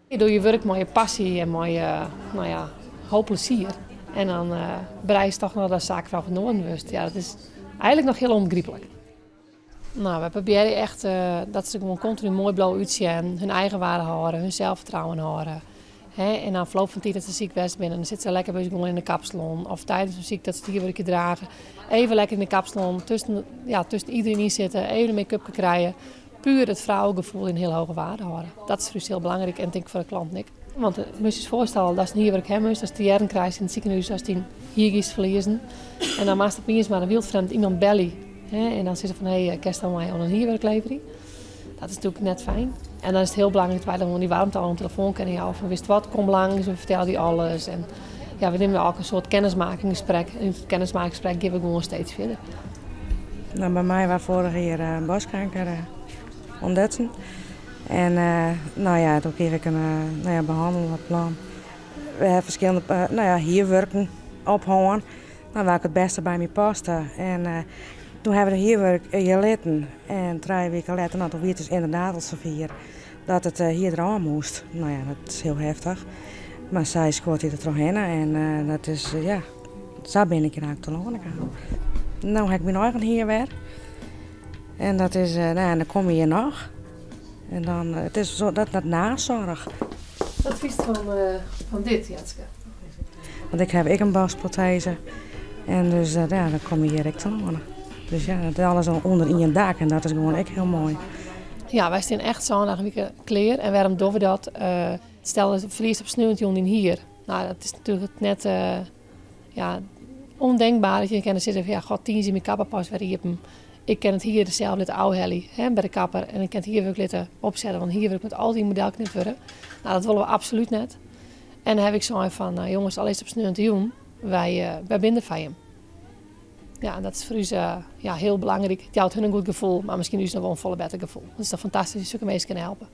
Je dogge je wurk mei je passy en mei no ja, hoop plezier. En dan bereist toch noch datst saakfrou fan Noarden wurdst. Ja, dat is eigenlik noch hiel ûnbegryplik. No, wy probearje echt dat se gewoan kontinu moai bliuwe útsjen, hun eigen waarde hâlde, hun zelfvertrouwen hâlde. Hè, en na ferloop fan tiid dat se siik west binne, dan sitte se lekker by ús gewoan yn de kapsalon. Of tidens in siik dat se it hierwurkje drage, even lekker yn de kapsalon, tusken, ja, tusken iedereen yn sitte, even in make-upke krije. Puer it frougefoel yn hiel hoge waarde hâlde. Dat is foar ús hiel belangryk en tink ik foar de klanten ek. Want moatst je foarstelle datst in hierwurk ha moatst, datst te hearren krijst yn it sikehûs datst dyn hier giest ferliezen. En dan moatst opiens mar in wyldfrjemd iemand belje. Hè, en dan sizze fan hé, kinst dan my oan in hierwurk leverje? Dat is natuerlik net fijn. En dan is it hiel belangryk dat wy dan gewoan dy waarmte al oan de telefoan kinne jouwe fan witst wat, kom langs, we fertelle dy alles. En ja, we nimme ek in soart kennismakingsgesprek. En út it kennismakingsgesprek gean we gewoan steeds fierder. No, by my waard foarich jier borstkanker ûntdutsen. En no ja, doe krige ik in no ja, behannelplan. We ha ferskillende no ja, hierwurken ophân. No, welke it bêste by my paste. En doe ha we de hierwurk hjir litten. En 3 wiken letter, no, doe wie it dus ynderdaad al safier dat it hier derôf moast. No ja, dat is hiel heftich. Mar sy skuort der trochhinne en dat is, ja, sa bin ik hjir eigentlik telâne kaam. No ha ik myn eigen hier wer. En dat is, no ja, en dan komme je hjir noch. En dan, it is zo, dat nazorg. Wat fynst fan dit, Jetske? Want ik ha ek in borstprothese. En dus ja, dan komme je hjir ek telâne. Dus ja, dat is alles ûnder ien dak en dat is gewoan ek hiel moai. Ja, wy stean echt 7 dagen wike klear. En wêrom dogge we dat? Stel, do ferliest op sneontejûn dyn hier. No, dat is natuerlik net, ja, ûndenkber dat je kinne sizze fan ja, god, tiisdei myn kapper pas wer iepen. Ik kin it hier sels litte ôfhelje, hè, by de kapper en ik kin it hierwurk litte opsette, want hierwurk moat altyd yn model knipt wurde. No, dat wolle we absolút net. En dan ha ik sein fan, no, jonges, al is it op sneontejûn, wy binne der foar jim. Ja, en dat is foar ús, ja, hiel belangryk. It jout hun in goed gefoel, mar miskien ús noch wol in folle better gefoel. Dat is toch fantastysk, sokke minsken kinne helpe.